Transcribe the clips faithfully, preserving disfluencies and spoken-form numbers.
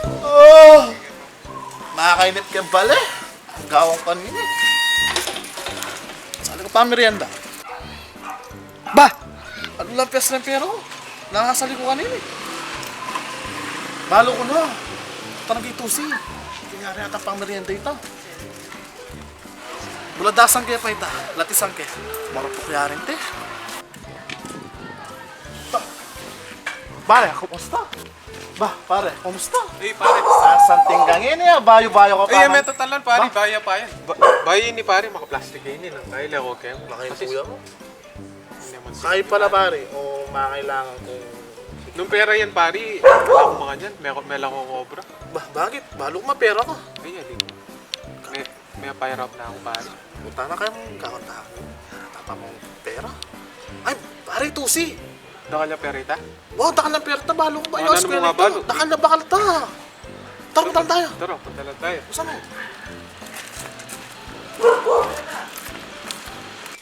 Oh! Makakainip ke bale. Gawang kanini. Sali ku pa merienda. Ba! Alang lampias ring pera ku. Nang asali ku kanini. Balu ku na. Tanang itusi. Kaya rin ata pang merienda ita. Buladasan ke pa ita. Latisan ke. Marupok ya rin te. Ba! Pare, kumusta? Ba, pare, kumusta? Eh, pare. Sasanting ka ngeni, ah. Bayu-bayu ka pa. Eh, may tatalan, pare. Ba? Bayu pa yan. Ba-, bayu ini, pare. Maka-plastic ini, no? Ay, lako kayo. Laki yung kuya mo. Hindi naman. Kaya pala, pare. O, makakailangan kong... Nung pera yan, pare, ako mga yan. May, may lang akong obra. Ba, bakit? Balu ku mapera ka. Ay, hindi. May, may pahirap na ako, pare. Punta na kayo mong gawat ako. Tapa mong pera. Ay, pare, tusi. Dakal na pera ita? Wow, dakal na pera ta, balu ku ba? Ano, yos, ano ko mo yan nga ito. Balu? Dakal na bakal ta. Tara, punta tayo. Tara, punta lang tayo. Saan mo?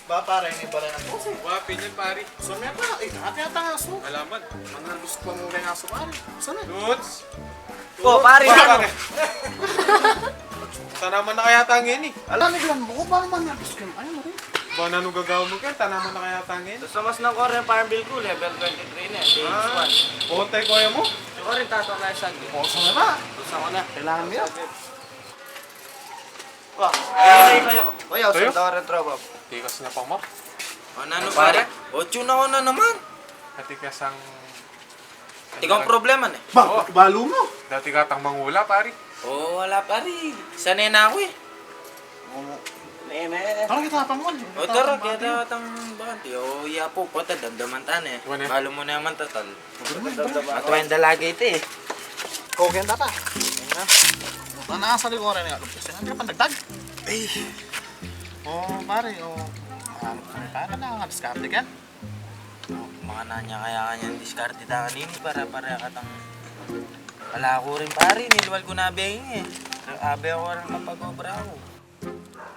Ba, pare, ini pala ng tusi. Wa, pinyan, pare. Saan mo pa? Eh, dati ata nga aso. Alaman. Mangalus pa muna yung aso, pare. Saan mo? Dudes! O, pare. Pare. Tanaman na kaya tangin eh. Ala, naglan mo ko, paano man nabis ka? Ay, ano rin? Ba, nanu gagawa mo kaya? Tanaman na kaya tangin? Sa mas ng Korean Farm Bill ko, level twenty-three na eh. Ah. Bukod tayo kuya mo? Korean tato na isang. O, sa na ba? Gusto ko na. Kailangan mo yan. Wa, ay, ay, kayo. Kuya, tayo? Sa tawag ng tropa. Tikas niya pa mo. O, nanu, pare? Pare? O, tune ako na naman. Ati kasang Tikang problema ne. Ba, balu mo. Dati katang mangula, pare. O, wala, pare. Sanay na ako eh. Tara, kita pa mo. O, tara, kita tang bakante. O, iya po, pota, damdaman ta ne. Balu mo naman, total. Matuwa yung dalaga ito eh. O, kaya tata. Ano sa likuran nga? Kasi nga, hindi ka pandagdag. Ay. O, pare, o. Ano, pare, nakakadiskarte ka? O, mga nanya kaya kanyang diskarte ta kanini, para, para katang pala ako rin, pare, nilwal ko na abeng eh. Abe ako rin kapag obra ako.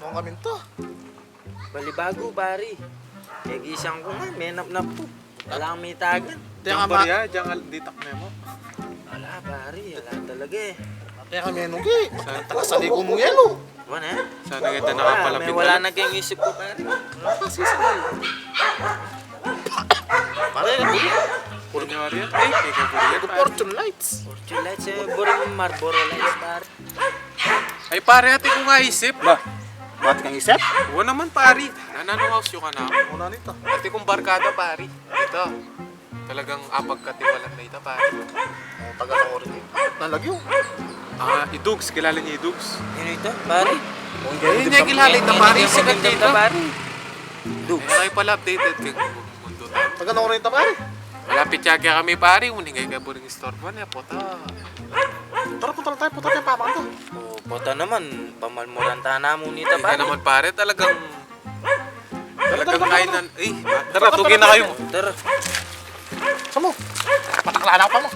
Nung kami to? Balibago, pare. Kaya gisang ko nga, menap na po. Walang mitagan. Diyan ka ma- Diyan ka ditak na mo. Wala, pare. Wala talaga eh. Ate kami nung ki. Takasali ko mong yelo. Wala na? Sana kita nakapalapit. Wala na kayong isip ko, pare. Wala pa, sisig na yun. Pare, ano yun? Kunyari yan. Ay, kaya ka buri yan, pare. Fortune Lights. Fortune Lights, eh, buring Marlboro Lights, pare. Ay, pare, ate ko nga isip. Ba? Ba't kang isip? Oo naman, pare. Nananu house yung anak? Una nito. Ate kong barkada, pare. Ito. Talagang apagkatiwalaan na ita, pare. O, taga na rin eh. Nalagyo. Ah, Idugs. Kilala niyo Idugs? Sino ito, pare? Hindi niya kilala ita, pare. Sikat na ita, pare. Idugs. Ay, pala updated kay mundo tayo. Taga na rin ita, pare. Malapit siya kaya kami, pare. Uning kaya buring istorbo na, pota. Tara, punta lang tayo. Punta tayo, papakan to. O, pota naman. Pamalmuran ta na muna ita, pare. Hindi naman, pare. Talagang Talagang kainan. Eh, tara, tugi na kayo. Tara. Samu, patakla na pa mo.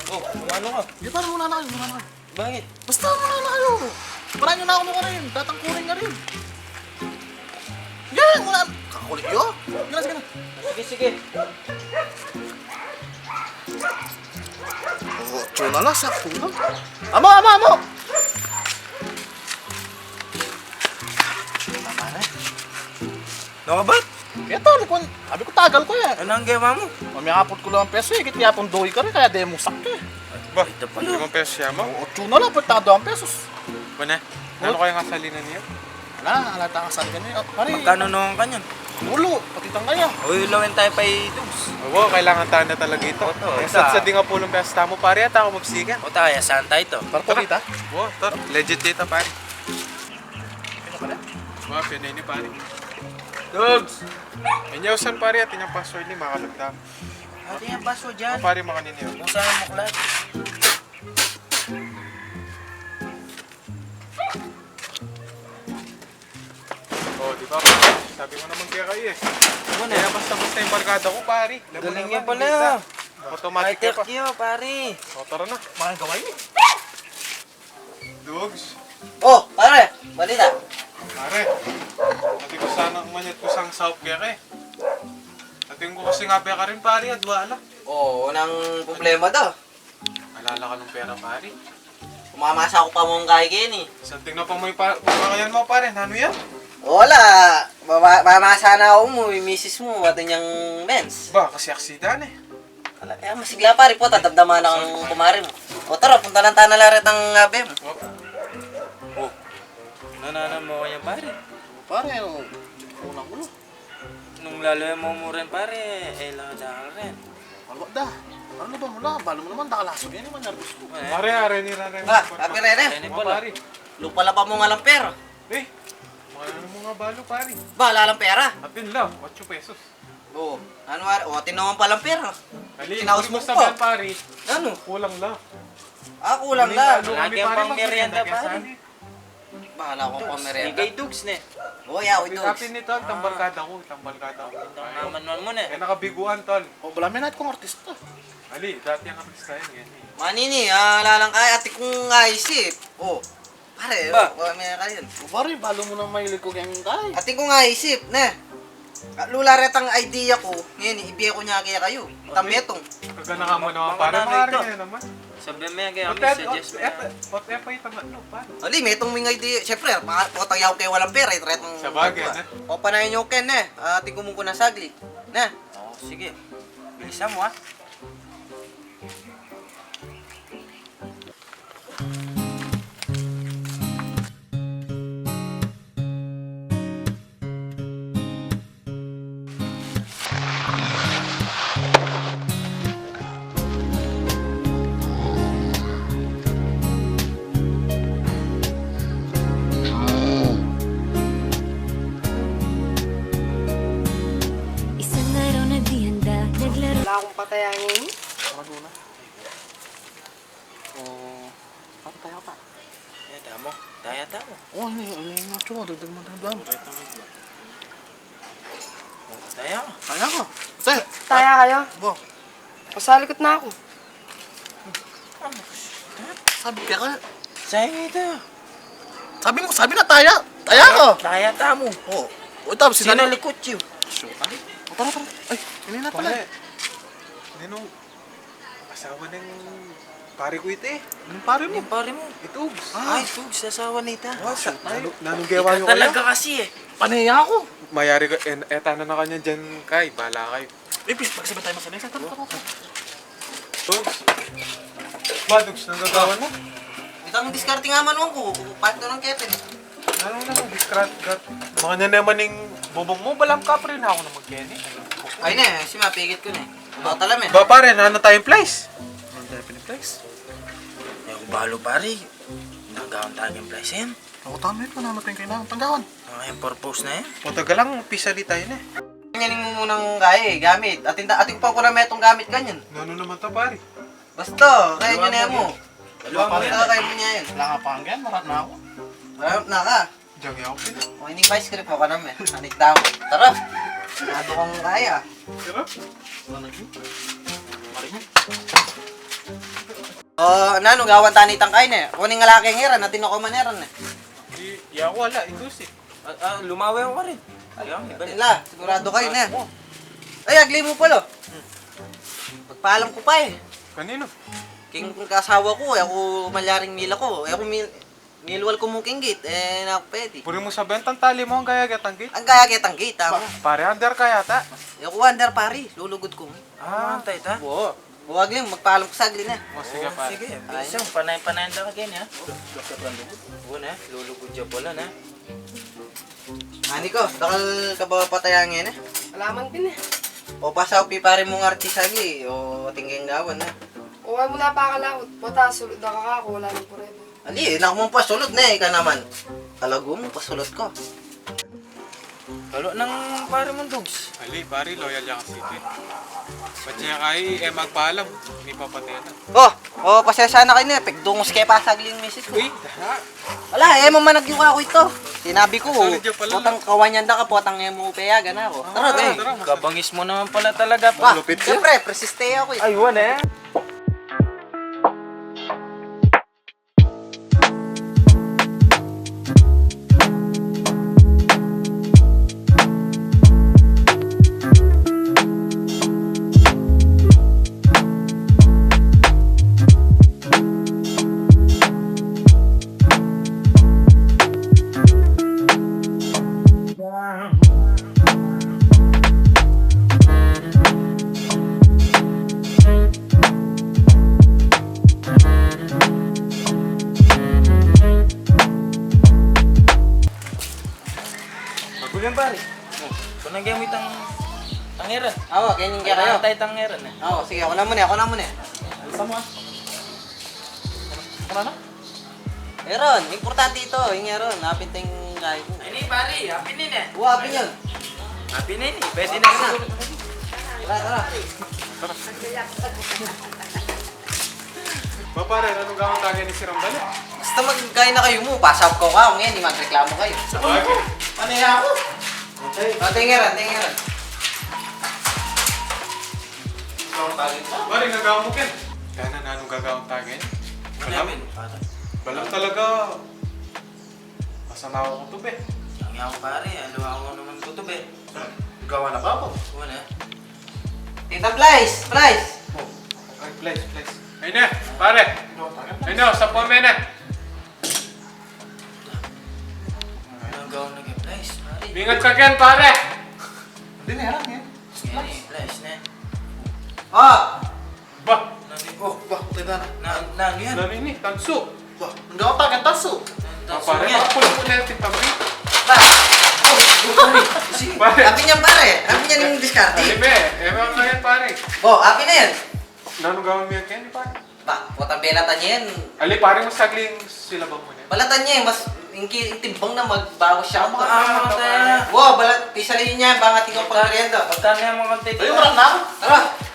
O, umano ka? Di, pare, muna na kayo, muna na kayo. Bakit? Basta muna na kayo. Para nyo na ako mo ka rin. Tatangkurin ka rin. Yan, muna. Kakulit nyo. Sige na, sige na. Sige, sige. O, tune na, sakto na. Amo, amo, amo! Ano ka ba? Ito, likwan. Sabi ko, tagal ko yan. Ano ang gawa mo? Mamiyakapot ko lang ang peso eh. Kit yapon doy ka rin, kaya demusak ka eh. Ba, limang pesos siya mo? O, tune na lang, pwede tayo ang pesos. Ba na? Ano kaya nga salinan niya? Ala, ala, tanga, saan ka niya? O, pare. Magkano naman kanyan? Ulo, pati tang kaya. Uy, lawin tayo pa, Idugs. Oo, kailangan tayo na talaga ito. Oto, eh, ito, sa, ah, sa di nga pulong pesta mo, pare, at ako magsikan. O, tayo, saan tayo ito? Para po kita? Oo, to, legit ito, pare. Ano pala? Wah, pinay ni pare. Dugs! Inyo, saan, pare? Atin yung password ni, makalagdam. Atin yung password yan. O, pare, makanini yun. Kung saan mo, Clark? O, di ba? Sabi ko naman kaya kayo eh. Ano na? Kaya basta-basta yung barkada ko, pare. Galing niya pala. Automatic pa. High-tech yun, pare. O, tara na. Mga gawain. Dogs. O, pare. Balita. Pare. Ati ko sana umanyat ko sang saup kaya kay. Ati ko kasi nga beka rin, pare, adwa ala. Oo, nanu nang problema da? Ala ka nung pera, pari. Kumamasa ku pa mung keni. Something na pa mu yung pa-, pakayan mu, pari. Nanu yan? Wala. Mama-, mamasa na ku mu, yung misis mu, atin yang mens. Ba, kasi aksida na e. Ala, e, masigla, pari, pota, damdaman na kang kumare mu. O, tara, punta na tana la retang abe mu. O. O. Nananan mu kaya, pari? Pari, o, kulang ku na. Nung lalo yang mumuren, pari, e la dakal rin. Ala da. Ala ba mu la, balu mu naman, dakal asu yan, e, manyarbus ku. E. Pari, are ni, are ni. Ba, abe, are ni. Are ni pala. Pari. Lupa la pa mung alang pera. E, mga ano mu nga balu, pari? Ba, ala lang pera? Atin la, otso pesos. O, nanu, are? O, atin naman palang pera. Ali, kinaus mu pa, pari. Nanu? Kulang la. A, kulang la. Ano kami, pari, pang merienda, pari. Bahala ku pang merienda. Kay Dugs ne. O, ya, kay Dugs. Kapin ni Tol, itang barkada ku, itang barkada ku. Itang naman man mu ne. E, nakabiguan, Tol. O, balamu na kung artista. Ali, dati yang artista yan, yan e. Manini, a, lalang kaya, atin kung aisip. O, pare, ba? O, kami na kayo. O, pare, balu mu na mahilig ku keng kay. Atin kung aisip, ne. Lula retang idea ku, ngeni, ibie ku ne kaya kayu. Itang metung. Kagana ka mu naman, pare, mangari ka naman. Sabi me kaya, suggest me. Whatever itang ano, pare. Ali, metung ming idea. Siyempre, potang yaw kaya walang pera, retang sabagay, ne? O, panayan yu keni, ne? Atin ku mung kunan saglit, ne? O, sige. Bilisan mu, a. Isang araw na di handa, naglaro. Wala kung patay angin. Ano na? O, patay ka pa. E, tamo. Taya, tamo. O, ini, ini, ini, tsuwa, dagdag mo, dagdag mo. Taya. Taya ka. Te. Taya kayu? Bo. Pasalikut na ku. Sabi ka. Saya ita. Sabi mu, sabi na taya. Taya ka. Taya, tamo. O. O, tapos sinalikut yu. Sure. O, tara, tara. Ay, ini na pala. Pare, ninung Asawa neng pare ku ita e. Neng pare mu? Neng pare mu. I Tugs. A, i Tugs, asawa na ita. Wa, sa, nanu, nanung gewa yu kaya? Ika talaga kasi e. Panay aku. Mayari ka, e, e tana na kanyan dyan kay, bahala kayu. E, pis, pagsabi tamu masanay sa tana. Tugs. Ba, Tugs, nanung gagawan mu? Itang diskarte nga man ku, pat na lang kete. Nanu na, diskarte, gat. Makanyan naman ing bubung mu, balamu kapre na ku na magkeni. Ay ne, si mapigit ku ne. Ba, tala me. Ba, pare, nanu tayung place? Nanu tayung place? E ku balu, pare. Nagawan tayung place yan. Aku tama yu, nanu tayung kailangan tanggawan? A, yung purpose na yan. Patagal lang, pisali tayu ne. Yan ing mumunang kaya e, gamit. Atin ta, atin pa ku na metung gamit kanyan. Nanu naman ta, pare? Basta, kaya yu ne mu. Basta, kaya mu ne yan. Wala ka pa anggan, marap na aku. Marap na ka. Diyan kaya aku pin. O, ini pa ice cream ku kanam e. Anik daw. Tara. Nadu kang kaya. Tara. Mana ki? Mari ki. O, nanu, gawan tana itang kain e. Kuning lalaki ngeran, atin na ku man ngeran e. Di, ya ku ala, itusi. A, a, lumawe ku karin. Ayan, iba. Ala, siguradu kayu ne. Ay, agli mu pala. Magpaalam ku pa e. Kaninu? King asawa ku, e ku malyaring mila ku. E ku mil-, milwal ku mu king gate, e, na ku pwede. Buri mu sabian, itang tali mu, anggang kaya ketang gate? Anggang kaya ketang gate, tama. Pare, under ka yata? E ku under, pare. Lulugud ku. A, antay ta. Wo. Wag yu, magpaalam ku saglit ne. O, sige, pare. Sige, bisa, panay-panay da keni, ha? Wo ne, lulugud ya pala ne. Ani ku, dakal ka ba patay angin e? Ala man pin e. O, pasaw pi pare mung artista gi, o, atin keng gawan e. O, ay mu na pakalakut, mata, sulud da ka kaku, wala nang pureba. Ali, nak mung pasulud ne, ika naman. Talagu mu, pasulud ka. Kalo nang pare mung Dugs. Ali, pare, loyal ya kasi ita e. Patse kay, e magpaalam, mipapatay na. O, o, pasensya na kayu ne, pigdungus ke pa saglit ing misis ku. Uy, daha. Ala, e mu managyu kaku ita. Sinabi ku, potang kawan yan da ka, potang e mu payagan aku. Tara, tara. Kabangis mu naman pala talaga, pa. Lupit ya. Siyempre, persiste aku e. Ay, wa ne. Ngeran. Awa, kaya yung kaya kayo. Antay tang ngeran e. Awa, sige, ako na muna, ako na muna. Ano sa mo? Ano na? Ngeran, importante ito, yung ngeran, napintay yung kain ko. Ay, ni pare, happy nin e. Wa, happy nin. Happy nin e, pwede na siguro. Tara, tara. Ba, pare, ano gawang tagay ni Sirambal e? Basta magkain na kayo mu, pasap ko ka, ngayon, di magreklamo kayo. Sabagay. Ano ya ako? Antay, antay ngeran, antay ngeran. Pare, gagawa mu ken. Kaya na, nanung gagawang tagay? Balam. Balam talaga. Masama ako kutub e. Ang yaw pare, aluwa ko naman kutub e. Gawa na ba ako? Wala. Tita Blaze, Blaze. Ay, Blaze, Blaze. Ay na, pare. Ay na, sa po, men e. Ang gawin na kay Blaze, pare. Mingat ka ken, pare. Hindi na yan, yan. Yan e, Blaze na. Ah! Ba? Nani? Oh, ba, patay na. Na, nani yan? Nani ini? Tansu. Ba, ang gawin tagan tansu. Tansu pare, yan. Mga pulpo na yan, titabi. Ba? Oh, oh, pare. Sige. Pare. Api niyan, pare. Api niyan yung diskarte. Api, e, e, mga yan, pare. Oh, api na yan. Nanung gawin mi yan, pare? Ba, potang belatan niya yan. Ali, pare, mas sagling sila bang muna. Balatan niya e, mas, yung ki-, yung timbang na magbawas siya. Tama, tama, tama. Wow, balat, pisalin niya, bang ating pang merienda. Pagka niya mga tita. Ayun, marang na ako. Tara.